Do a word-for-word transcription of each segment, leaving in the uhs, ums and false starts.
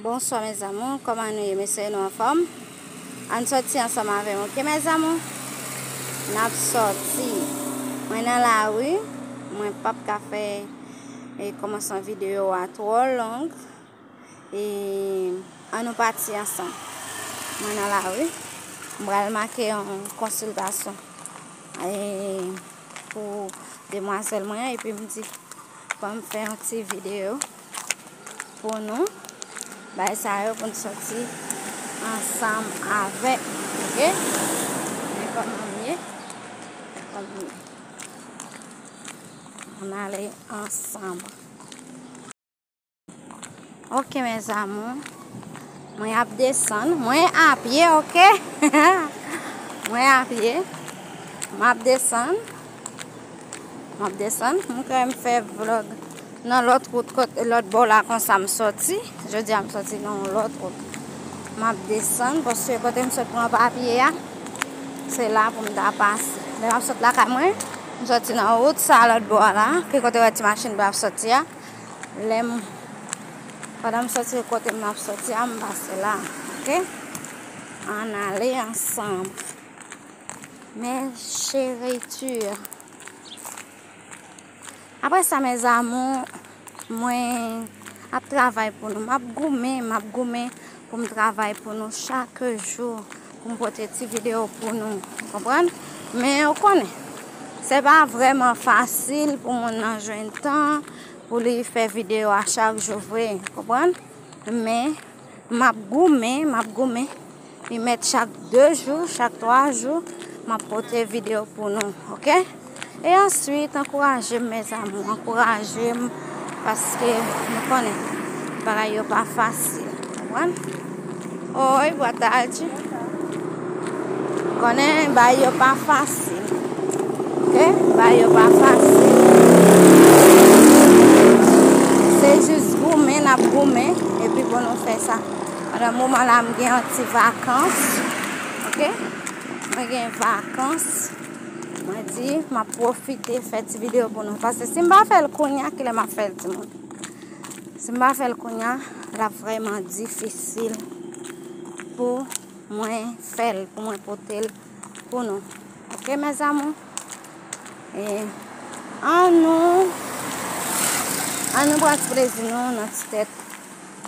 Bonsoir mes amours, kòman nou ye? M espere nou anfòm. Ann sòti ansanm avè m, oke mes amours? N ap sòti. Mwen nan lari, mwen p ap ka fè e kòmansman videyo a twò long. E ann nou pati ansanm. Mwen nan lari. M pral make yon konsiltasyon e pou demwazèl mwen an, epi m di fò m fè yon ti videyo pou nou. Bagay sa yo pou n sòti ansanm avèk, oke? Men kòman m ye? Kòman m ye? Ann ale ansanm. Oke mes amours. Mwen ap desann. Mwen apye, oke? Mwen apye. M ap desann. M ap desann. M kwè m fè vlòg nan lòt wout, kot lòt bò la, konsa m sòti. Jodi a m sòti nan yon lòt wout. M ap desann paske kote m sot pran papye a, se la pou m ta pase. Lè m ap sot lakay mwen, m sòti nan wout sa lòt bò la, ki kote w wè ti machin blan ap sòti a. Lè m, pandan m sòti kote m ap sòti a, m pase la, oke? Ann ale ansanm. Mes chéritures. Apre sa mes amours, mwen ap travay pou nou. M ap goumen, m ap goumen pou m travay pou nou chak jou, pou m pote ti videyo pou nou, ou konprann? Men ou konnen, se pa vrèman fasil pou moun nan jwenn tan pou li fè videyo a chak jou vre, ou konprann? Men m ap goumen, m ap goumen. Li mèt chak de jou, chak twa jou, m ap pote videyo pou nou, oke? E answit, ankouraje m mes amours, ankouraje m, paske nou konnen bagay yo pa fasil, konprann? Oi, boa tarde. Konnen bagay yo pa fasil, oke? Bagay yo pa fasil. Se jis goumen, n ap goumen, epi pou nou fè sa. Pandan moman la, m gen yon ti vakans, oke? Mwen gen vakans. Mwen di, m ap pwofite fè ti videyo pou nou. Paske si m pa fè l kounye a, kilè m ap fè l, timoun? Si m pa fè l kounye a, l ap vrèman difisil pou mwen fè l, pou mwen pote l pou nou. Oke, mes amours? E ann nou, ann nou pran ti plezi nou nan ti tèt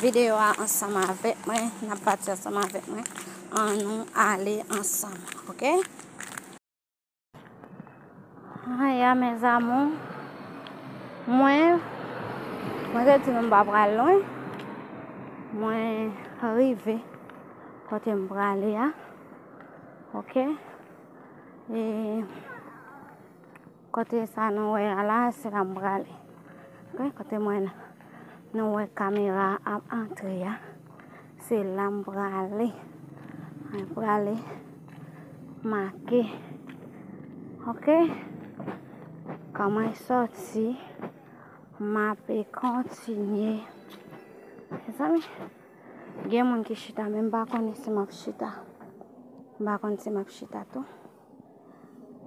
videyo a ansanm avèk mwen. N ap pati ansanm avèk mwen. Ann nou ale ansanm, oke? Aya, mes amours. Mwen, mwen te di nou m pa pral lwen. Mwen rive kote m prale a. Oke? E kote sa nou wè a la, se la m prale. Oke? Kote mwen, nou wè kamera ap antre a. Se la m prale. Mwen prale make. Oke? Kòman e sòti, m ape kontinye. Mezanmi, gen moun ki chita, men m pa konnen si m ap chita. M pa konn si m ap chita tou.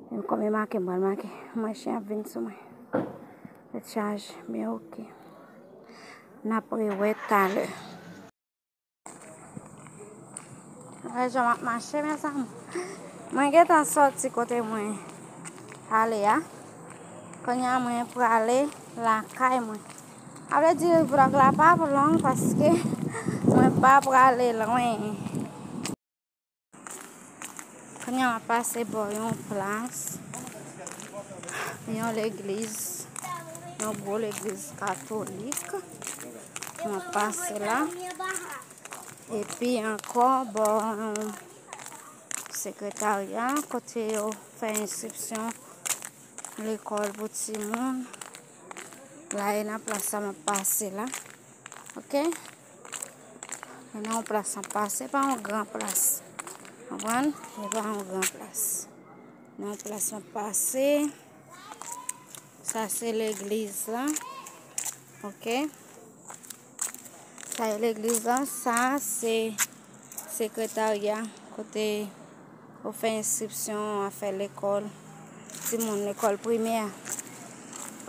Men kòm e make, m pral make. Mwen, chen ap vin sou mwen. Tèt chaje, men oke. N ap rewè talè. Wè jan m ap mache, mezanmi. Mwen gentan sòti kote mwen ale a. Kounye a mwen prale lakay mwen. A vle di vlòg la p ap long paske mwen pa prale lwen. Kounye a m ap pase bò yon plas, yon legliz, yon gwo legliz katolik. M ap pase la. Epi ankò bò yon sekretarya kote yo fè enskripsyon lekòl pou timoun. La e nan plas sa m ap pase la. Oke? E nan yon plas m ap pase, se pa yon gran plas. Konprann? Se pa yon gran plas. Nan yon plas m ap pase. Sa se legliz la. Oke? Sa e legliz la. Sa se sekretarya kote yo fè enskripsyon afè lekòl timoun, lekòl primè.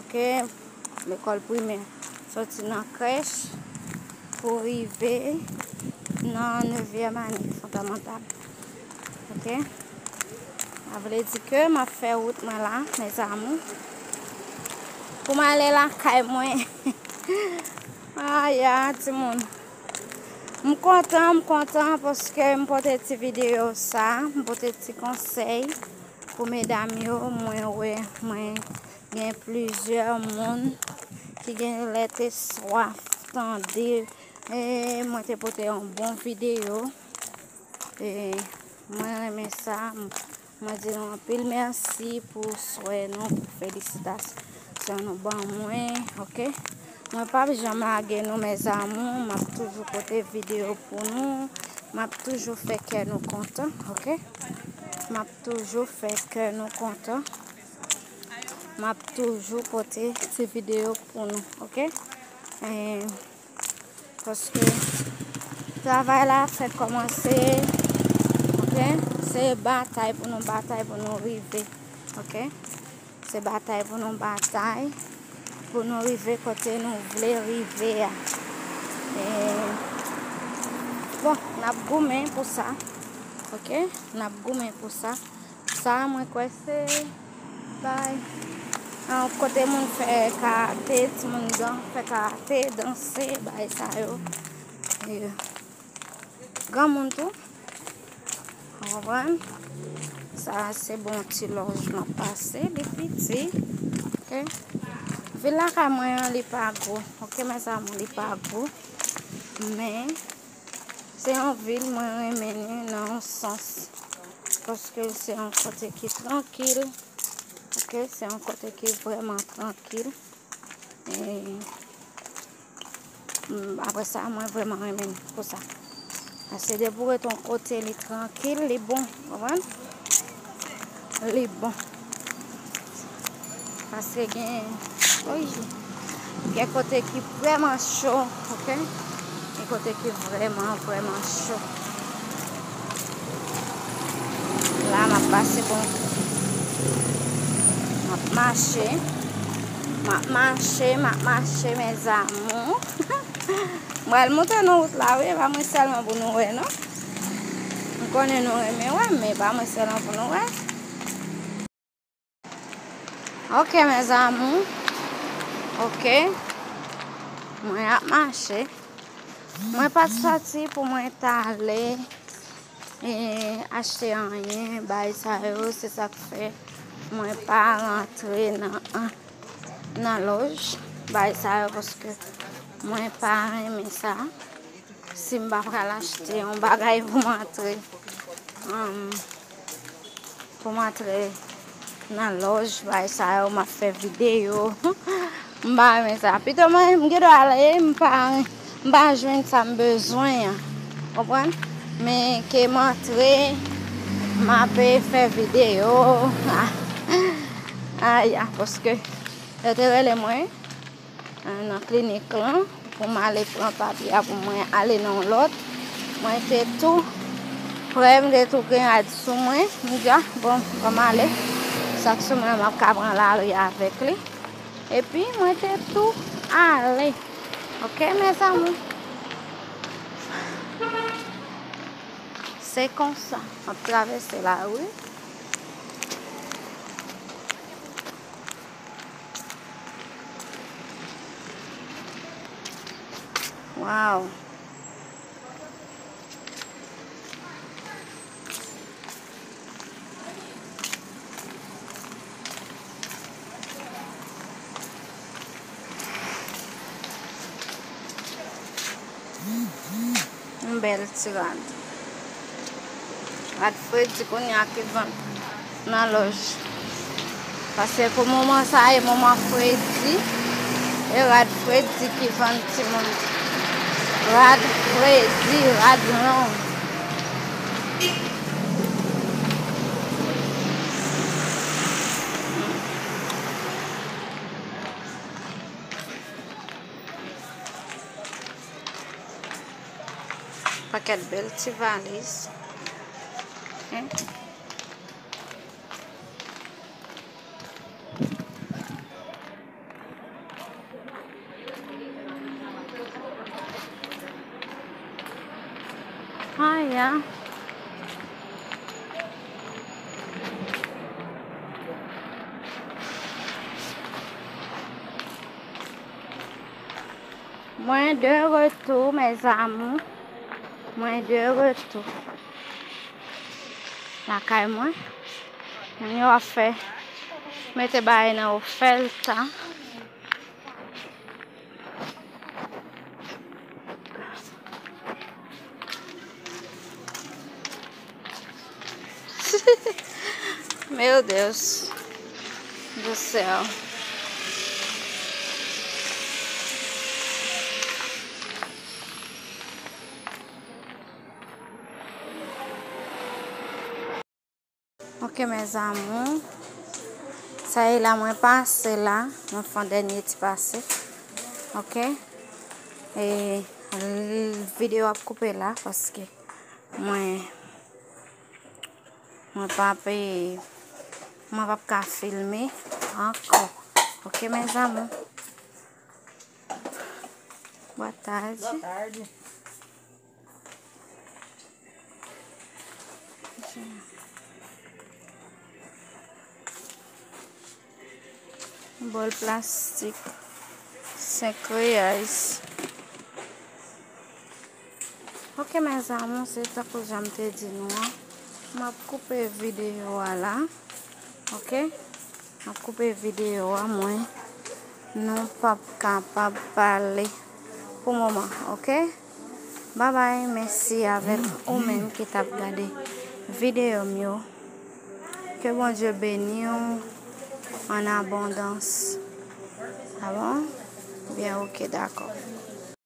Oke? Lekòl primè. Sòti nan krèch, pou rive nan nevyèm ane fondamantal. Ok? Sa vle di ke m ap fè wout mwen la, mes amours, pou m ale lakay mwen. Aya, timoun. M kontan, m kontan paske m pote ti videyo sa, m pote ti konsèy pou medam yo. Mwen wè, mwen gen plizyè moun ki gen lè te swaf tande, e mwen te pote yon bon videyo. E mwen renmen sa. M, mwen di nou anpil mèsi pou swè nou, pou felisitasyon nou ban mwen, ok? Mwen p ap janm lage nou, mes amours. M ap toujou pote videyo pou nou. M ap toujou fè kè nou kontan, ok? M ap toujou fè kè nou kontan. M ap toujou pote ti videyo pou nou, ok? E, paske travay la fèk kòmanse, ok? Se batay pou nou batay pou nou rive, ok? Se batay pou nou batay pou nou rive kote nou vle rive a. E, bon, n ap goumen pou sa, ok? N ap goumen pou sa. Sa, mwen kwè se bay, ah, kote moun fè karate, timoun dan, fè karate, danse, bay sa yo. E, granmoun tou. Ou konprann? Sa se bon ti lòj m ap pase, li piti. Ok? Vil lakay mwen an, li pa gwo. Ok, mes amours, li pa gwo. Men, se yon vil mwen renmen li nan yon sans. Paske se yon kote ki trankil. Ok, se yon kote ki vrèman trankil. E, mm, apre sa, mwen vrèman renmen l pou sa. Paske depi w ret yon kote, li trankil, li bon, konprann? Li bon. Paske gen, oy, gen kote ki vrèman cho, ok? Gen kote ki vrèman, vrèman cho. La, m ap pase bon. M ap mache. M ap mache, m ap mache, mes amours. M pral montre nou wout la, wi. E pa mwen sèlman pou nou wè, non. M konnen nou renmen wè, men pa mwen sèlman pou nou wè. Ok, mes amours. Ok. Mwen ap mache. Mwen pa t sòti pou mwen t ale, e, achte anyen, bay sa yo, se sa k fè mwen pa rantre nan, nan lòj, bay sa yo, paske mwen pa renmen sa. Si m pa pral achte yon bagay pou m antre, um, pou m antre nan lòj, bay sa yo, m ap fè videyo. M pa renmen sa. Pito mwen, m gen dwa ale, m pa, m pa jwenn sa m bezwen an. Konprann? Men ke m antre, m ape fè videyo. Aya, paske yo te rele mwen nan klinik lan pou m ale pran papye a pou mwen ale nan yon lòt. Mwen te tou prè, m te tou gen rad sou mwen. M di, a, bon, ban m ale. Sa k sou mwen, m ap ka pran lari avèk li. Epi, mwen te tou ale. Ok, mes amours? Se konsa. M ap travèse lari. Wow. Yon bèl ti rad. Rad fredi kounye a ki vann nan lòj. Paske pou moman sa e moman fredi. E rad fredi ki vann timoun. Rad fredi, rad long. Pakèt bèl ti valiz. Hein? Aya. Mwen de retou, mes amours. Mwen de retou. Lakay mwen. Mwen yo ap fè, mete bagay nan ofèl ta. Meu Deus do céu. Ok, mes amours. Sa e la, mwen pase la. Mwen fè yon dènye ti pase. Ok. E l- videyo ap koupe la paske mwen, mwen p ap, mwen p ap ka filme ankò. Ok, mes amours. Boa tarde. Boa tarde. Bòl plastik, senk reais. Ok, mes amours, se tankou jan m te di nou an, m ap koupe videyo a la. Ok? M ap koupe videyo a, mwen. Nou p ap kapab pale pou moman, ok? Babay, mèsi avèk ou menm ki t ap gade videyo m yo. Ke Bondye beni w an abondans. Sa bon? Byen, ok, dakò.